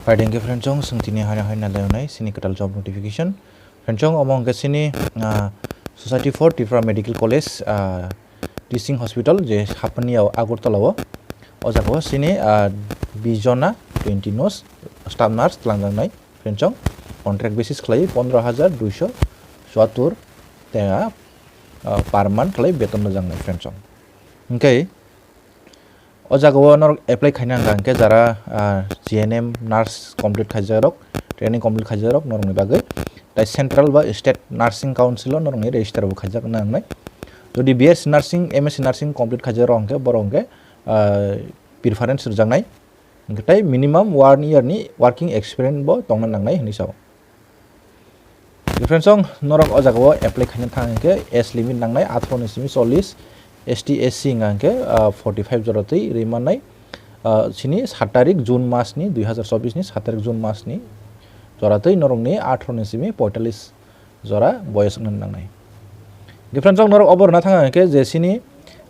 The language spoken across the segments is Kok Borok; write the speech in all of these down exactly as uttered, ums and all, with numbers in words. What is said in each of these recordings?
Phaidi hwnkhe friendsong, chwng tini haino hai nalainai chini kwtal job notification. Friendsong, omo hwnkhe chini, ah, Society for Tripura Medical College, ah, Teaching Hospital je Hapani o Agartala o. O jaga o chini, ah, bijona twenty nos staff nurse twlangjaknai. Friendsong, contract basis khlai pondro hajar duiso chuattur tenga, ah, per month khlai beton rwjaknai friendsong. Hwnkhe o jaga o norok apply khaina hwnkha hwnkhe jara, ah, G N M nurse complete khaijakrok, training complete khaijakrok norokni bagwi. Tai central ba state nursing council o norokni register bo khaijakna nangnai. Jodi B S C nursing, M S C nursing complete khaijakrok hwnkhe borok hwnkhe, ah, preference rwjaknai. Hwnkhe tai minimum one year ni working experience bo tongna nangnai hinwi sao. Friendsong, norok o jaga o apply khaina thang hwnkhe age limit nangnai atharo ni simi chollish, S T, S C hwnkha hwnkhe, ah, forty five jora twi rwi mannai. Ah, chini sat tarik June mas ni dui hazar chobbish ni sat tarik June mas ni jora twi norokni atharo ni simi poitallis jora boyos wngna nangnai. Friendsong, norok obo rwna thang hwnkhe je chini,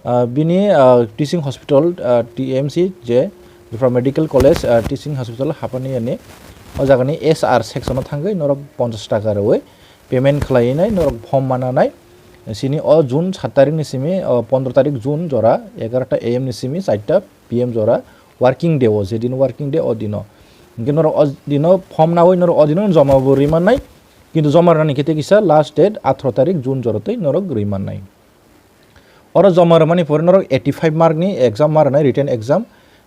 ah, bini, ah, teaching hospital, ah, T M C je Tripura Medical College, ah, Teaching Hospital Hapani ani o jagani H R section o thangwi norok ponchash taka rwwi payment khlaiwi nai norok form mananai. Chini o June sat tarik ni simi, o pondro tarik June jora egarota A M ni simi charta P M jora working day o, je din working day o dino. Hwnkhe norok o dino form nawi norok o dino joma bo rwi mannai. Kintu joma rwnani khe tei kisa last date atharo tarik June jora twi norok rwi mannai. Oro joma rwmani pore norok eighty five mark ni exam ma rwnai, written exam,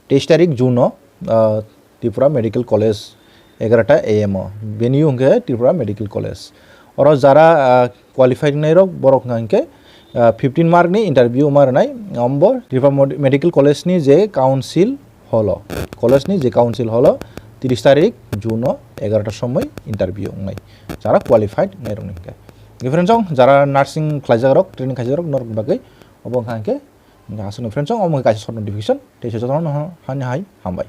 teis tarik June o, ah, Tripura Medical College egarota A M o. Venue hwnkhe Tripura Medical College. Oro jara, ah, qualified wngnai rok borok hwnkha hwnkhe, ah, fifteen mark ni interview ma rwnai, ombo Tripura Mod-, Medical College ni je council hall o, college ni je council hall o tris tarik June o egarota somoi interview wngnai, jara qualified wngnai rok ni hwnkhe. Friendsong, jara nursing khlaijak rok, training khaijak rok norok bagwi obo hwnkha hwnkhe, hwnkhe aswkno friendsong, omo hwnkhe kaisa short notification, tei se jotono hani hai hambai.